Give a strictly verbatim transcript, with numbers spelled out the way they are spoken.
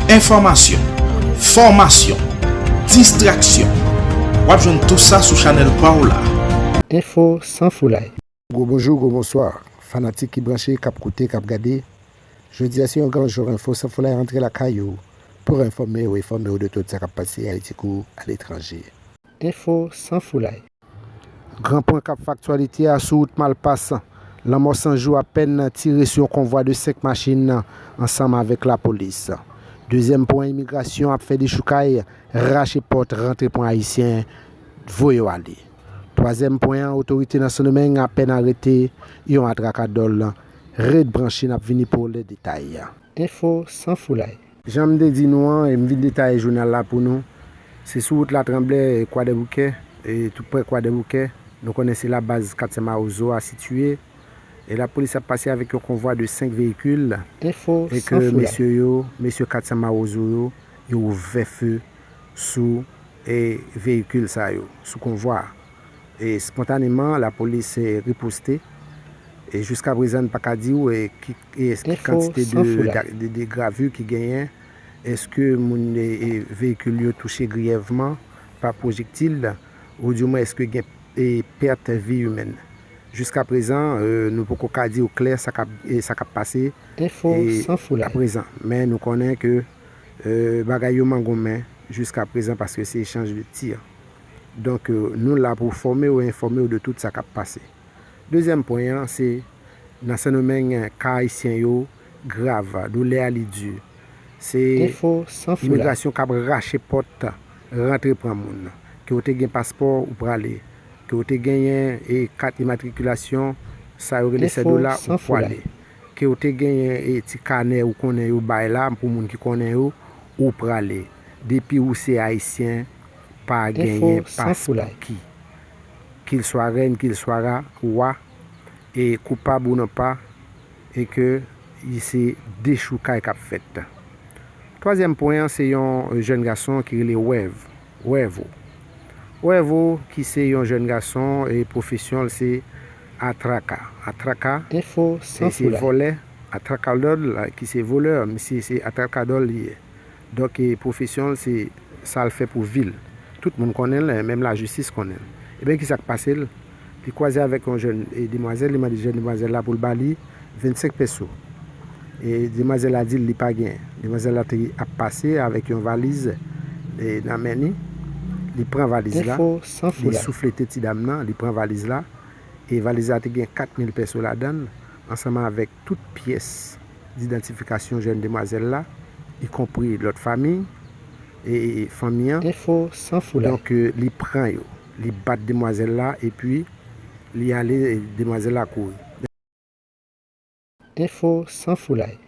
Enfòmasyon, fòmasyon, distraksyon, w ap jwenn tou sa sou chanèl pa w la. Enfo san foulay. Gwo bonjou, gwo bonswa, fanatik ki branche, k ap koute, k ap gade. Jodi a se yon gran jou, Enfo san foulay rantre lakay ou pou enfòme w e fòme w de tout sa k ap pase Ayiti kou aletranje. Enfo san foulay. Gran pwen k ap fè aktyalite a sou wout Malpas. Lanmò san jou apèn tire sou yon konvwa de senk machin ansanm avèk lapolis. Dezyèm pwen, imigrasyon ap fè dechoukay, rache pòt, rantre pran ayisyen, voye yo ale. Twazyèm pwen an, otorite nan Sendomeng apèn arete yon atrakadòl. Ret branche, n ap vini pou lè detay. Enfo san foulay. Jan m te di nou an, e m vin detaye jounal la pou nou, se sou wout Latranblè, Kwadèboukè, e tou prè Kwadèboukè. Nou konnen se la baz Katya Mawozo a sitiye. E lapolis ap pase avèk yon konvwa de senk veyikil. Enfo e ke san foulay. Mesye yo, mesye Katya Mawozo yo, yo ouvè fe sou e veyikil sa yo, sou konvwa a. E spontaneman, lapolis e riposte. E jiska prezan, n pa ka di w e ki, e ki Enfo kantite san de, foulay. De, de gravi ki genyen. Èske moun e, e veyikil yo touche griyèvman pa pwojektil, oudimwen èske gen e pèt vi imèn? Jiska prezan, e, nou poko ka di w klè sa k ap, e, sa k ap pase Enfo e san foulay. Aprezan. Men nou konnen ke e, bagay yo mangonmen jiska prezan paske se echanj de tir. Donk, e, nou la pou fòme w e enfòme w de tout sa k ap pase. Dezyèm pwen an, se nan Sendomeng, ka ayisyen yo grav, doulè a li di. Se Enfo san foulay. Imigrasyon k ap rache pòt, rantre pran moun. Ke w te gen paspò, ou prale. Ke w te genyen e kat imatrikilasyon, sa yo rele Enfo sèdola, san ou foulay. Prale. Ke w te genyen e ti kanè ou konnen yo bay la, pou moun ki konnen yo, ou prale. Depi ou se ayisyen, pa genyen Enfo san foulay. Paspò ki, kil swa rèn, kil swa ra, wa, e koupab ou non pa, e ke se dechoukay k ap fèt. Twazyèm pwen an, se yon jèn gason ki rele Wèv, Wèvo. Wèvo, ki se yon jèn gason, e pwofesyon l se atraka. Atraka, Enfo e san se foulay. Vòlè, atrakadòl, ki se volè, misye se atrakadòl li ye. Donk, e, pwofesyon l, se sa l fè pou vi l. Tout moun konnen l, menm lajistis konnen l. Ebyen, kisa k pase l? Li kwaze avèk yon jèn, e, demwazèl, li mande jèn demwazèl la pou l ba li vennsenk peso. E demwazèl la di l li pa gen. Demwazèl la te ap pase avèk yon valiz, e, nan men li. Li pran valiz la, Enfo san li foulay. Souflete ti dam nan, li pran valiz la. E valiz la te gen kat mil peso ladan l, ansanm avèk tout pyès didantifikasyon jèn demwazèl la, ikonpri lòt fanmi, e, e, fanmi an. Enfo san foulay. Donk, e, li pran yo. Li bat demwazèl la, epi li ale, e, demwazèl la kouri. Enfo san foulay.